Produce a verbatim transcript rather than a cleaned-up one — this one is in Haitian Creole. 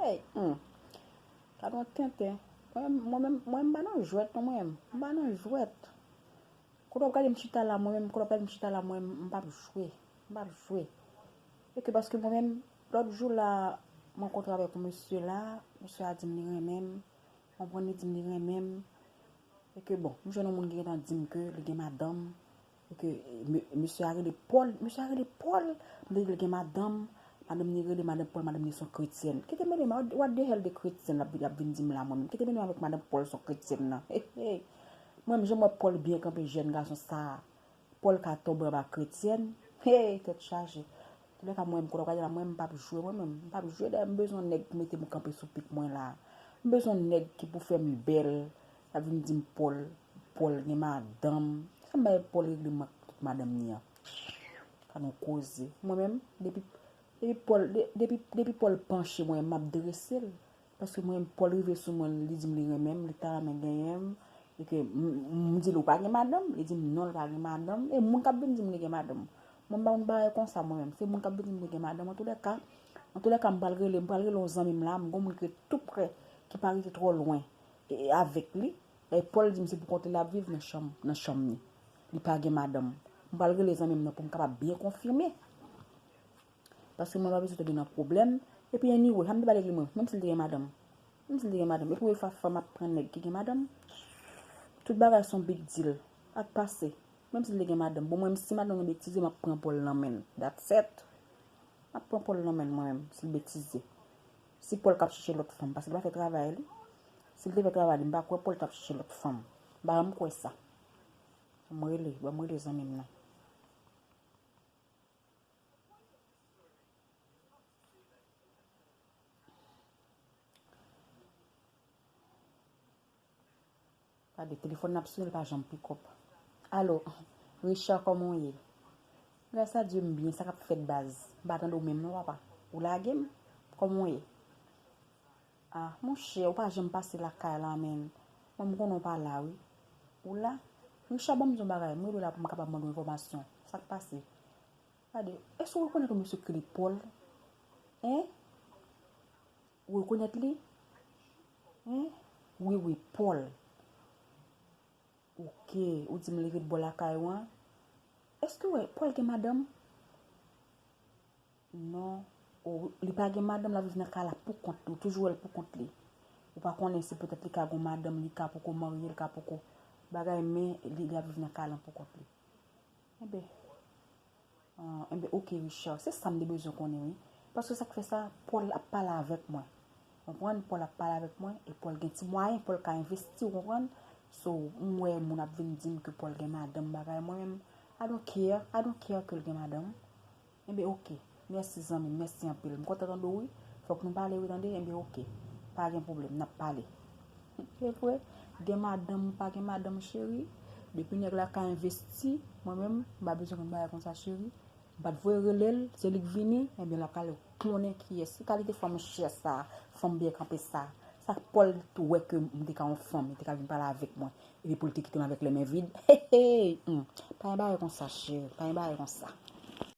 Hey, hmm. Gade yon tenten. Mwen menm, mwen menm, mwen m pa nan jwèt non, mwen menm. M pa nan jwèt. Kote w ap gade m chita la, mwen menm, kote w ap gade m chita la, mwen menm, m p ap jwe. M p ap jwe. E ke paske mwen menm, lòt jou la, mwen rankontre avèk yon mesye la, mesye a di m li renmen m, konprann li di m li renmen m. E ke bon, m jwenn yon moun ki gentan di m ke li gen madanm, e ke, e, me-, mesye a rele Paul, mesye a rele Paul, m te di l gen madanm, madanm ni rele madanm Paul, madanm ni se yon kretyèn. Kite mele m, what, what the hell de kretyèn l ap, l ap vin di m la mwen menm. Kite mele m avèk madanm Paul se yon kretyèn nan. Hey, hey. Mwen menm, jan m wè Paul byen kanpe jèn gason sa a. Paul ka tonbe anba kretyèn. Hey, tèt chaje. Toulèka mwen menm, kote w gade la, mwen menm, m p ap jwe mwen menm. M p ap jwe, dayè m bezwen nèg pou mete m kanpe sou pik mwen la. M bezwen nèg ki pou fè m bèl. L ap vin di m Paul, Paul gen madanm. Sa m bay Paul regle m ak tout madanm ni an. Ka nou koze. Mwen menm, depi, depi Paul, de-, depi, depi Paul panche mwen, m ap drese l. Paske mwen, Paul rive sou mwen, li di m li renmen m, li ta renmen genyen m. E ke m, m, m di l ou pa gen madanm, li di m non, l pa gen madanm. E moun k ap vin di m li gen madanm. Mwen m pa konn bagay konsa mwen menm. Se moun k ap vin di m li gen madanm. Antoulèka, antoulèka, m pral rele, m pral rele yon zanmi m la, m gon moun ki ret tou prè, ki pa rete twò lwen, e, e avèk li. E Paul di m se pou kont li l ap viv nan chanm, nan chanm ni. Li pa gen madanm. M pral rele zanmi m nan pou m kapab byen konfime. Paske mwen pa bezwen tonbe nan pwoblèm. Epi anyway, sa m te pale ak li mwen, menm si l te gen madanm. Menm si l te gen madanm. E premye fwa fanm ap pran nèg ki gen madanm. Tout bagay se yon big deal. Ak pase. Menm si l te gen madanm. Bon, mwen menm si madanm mwen betize, m ap pran Paul nan men l. That's it. M ap pran Paul nan men l mwen menm, si l betize. Si Paul k ap chèche lòt fanm, paske l pa fè travay li. Si l te fè travay li, m pa kwè Paul t ap chèche lòt fanm. M pa janm kwè sa. Ban m rele, ban m rele zanmi m nan. Gade, telefòn nan ap sonnen, li pa janm pick up. Alo, Richard, kòman w ye? Gras a Dye, m byen, sa k ap fèt, baz? M pa tande w menm non, papa. Ou lage m? Kòman w ye? Ah, monchè, ou pa janm pase lakay la, menn. Mwen, m konnen w pa la, wi. Ou la? Richard, ban m di w yon bagay, m rele w la pou m kapab mande w enfòmasyon. Sa k pase? Gade, èske w rekonèt yon mesye ki rele Paul? Hein? Ou rekonèt li? Hein? Wi, wi, Paul. Ok, ou di m li ret bò lakay ou an. Èske w wè Paul gen madanm? Non. O, li pa gen madanm, l ap viv nan kay la pou kont li. Ou toujou wè l pou kont li. Ou pa konnen si petèt li ka gon madanm, li ka poko marye, li ka poko bagay, men li, li ap viv nan kay la pou kont li. Enben, ah, enben, ok, Richard, se sa m te bezwen konnen, wi. Paske sa k fè sa, Paul ap pale avèk mwen. Konprann? Paul ap pale avèk mwen, e Paul gen ti mwayen, Paul ka envesti, ou konprann? So, m wè moun ap vin di m ke Paul gen madanm, bagay, mwen menm, I don't care, I don't care ke l gen madanm. Enben, ok. Mèsi, zanmi m, mèsi anpil. M kontan tande w, wi. Fòk nou pale, wi, tande? Enben, ok. Pa gen pwoblèm, n ap pale. Se vre, gen madanm, pa gen madanm, cheri. Depi nèg la ka envesti, mwen menm, m pa bezwen konn bagay konsa, cheri. M pa t voye rele l, se li k vini, enben, l ap pale, ou konnen kiyès. Ki kalite fanm chè sa, fanm byen kanpe sa. Sa Paul tou wè ke m te ka yon fanm, li te ka vin pale avèk mwen. Epi pou l te kite m avèk lè men vid. Hey, hey, hmm. Pa gen bagay konsa, cheri, pa gen bagay konsa.